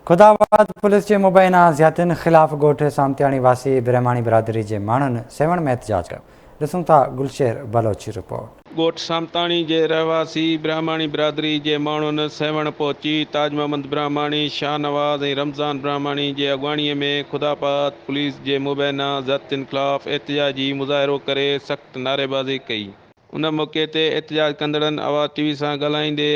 Khudabad police جي مبينا زيادتين خلاف ڳوٺ سامتياڻي واسي برهماڻي برادري جي ماڻهن سيوهڻ ۾ احتجاج ڪيو، ڏسون ٿا گلشير بلوچ جي رپورٽ. ڳوٺ سامتاڻي جي رهواسي برهماڻي برادري جي ماڻهن سيوهڻ پهچي تاج محمد برهماڻي، شاهنواز ۽ رمضان برهماڻي جي اڳواڻي ۾ خداآباد پوليس جي مبينا زيادتين خلاف احتجاجي مظاهرو ڪري سخت نعريبازي ڪئي. ان موقعي تي احتجاج ڪندڙن آواز ٽي وي سان ڳالهائيندي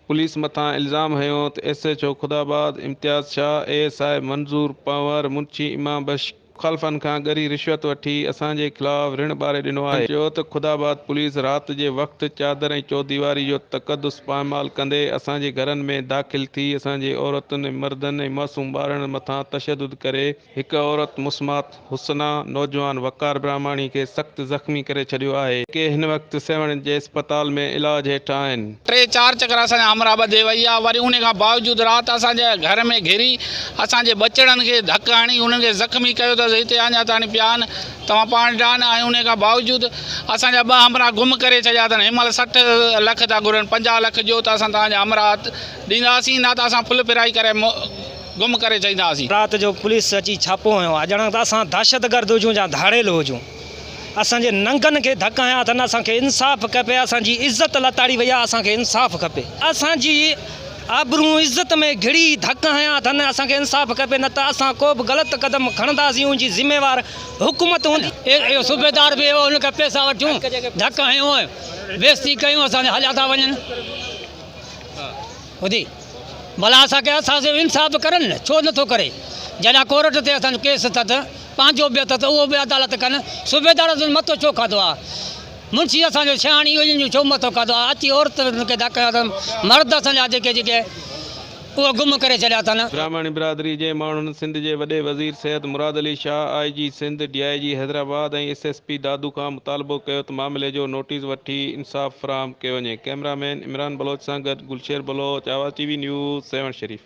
پوليس مٿان الزام هنيو ته S H O Khuda Abad Imtiaz Shah, A S I Manzoor Panhwar, Munshi Imam Bakhsh مخالفن کان ڳري رشوت وٺي اسان جي خلاف رڻ ٻاري ڏنو آهي. هن چيو ته خداآباد پوليس رات جي وقت چادر ۽ چوديواري جو تقدس پائمال ڪندي اسان جي گهرن ۾ داخل ٿي اسان جي عورتن ۽ مردن ۽ معصوم ٻارڙن مٿان تشدد ڪري هڪ عورت مسمات حسنا نوجوان وقار براهماڻي کي سخت زخمي ڪري ڇڏيو آهي، جيڪي هن وقت سيوهڻ جي اسپتال ۾ علاج هيٺ آهن. ٽي چار چڪر اسان جا همراهه ٻڌي وئي آ وري انهي کان باوجود رات اسان جي گهر ۾ گهري اسان جي ٻچڙن کي ڌڪ هڻي انهن کي زخمي ڪيو اٿس هتي اڃا تاڻي پيا آهن توهان پاڻ ڏٺا آهن ۽ انهي کان باوجود اسان جا ٻه همراهه گم ڪري ڇڏيا اٿن هن مهل 60 لک ٿا گهرن 50 لک ڏيو ته اسان توهان جا همراهه ڏينداسين نه ته اسان ڦل ڦرائي ڪري گم ڪري ڇڏينداسين. رات جو پوليس اچي ڇاپو هنيو آهي ڄڻ ته اسان دهشتگرد هجون يا ڌاڙيل هجون. اسان جي ننگن کي ڌڪ هنيا اٿن، اسان کي انصاف کپي، اسان جي عزت لتاڙي وئي آهي، اسان کي انصاف کپي. اسان جي آبرو عزت ۾ گهڙي ڌڪ هنيا اٿن، اسان کي انصاف کپي نه ته اسان ڪو به غلط قدم کڻنداسين ان جي ذميوار حڪومت هوندي. اهو صوبيدار به هو ان کان پئسا وٺيون ڌڪ هنيو بيعزتي ڪيون اسان جا هليا ٿا وڃن. ٻڌي ڀلا اسان کي اسان سان انصاف ڪرن نه ڇو نٿو ڪري جڏهن ڪورٽ تي اسان جو ڪيس اٿس پنهنجو به اٿس اهو به عدالت ڪن صوبيدار اسان جو مٿو ڇو کاڌو آ منشي اسان جو شهاڻي انهن جو ڇو مٿو کاڌو آ اچي عورتن کي ڌڪ هنيا اٿن مرد اسان جا جيڪي جيڪي اهو گم ڪري ڇڏيا اٿن. براهماڻي برادري جي ماڻهن سنڌ جي وڏي وزير Syed Murad Ali Shah, I G Sindh, D I G Hyderabad ۽ S S P Dadu کان مطالبو ڪيو ته معاملي جو نوٽيس وٺي انصاف فراهم ڪيو وڃي. ڪئميرا مين عمران بلوچ سان گڏ Gulsher Baloch, Awaz T V news, Sehwan Sharif.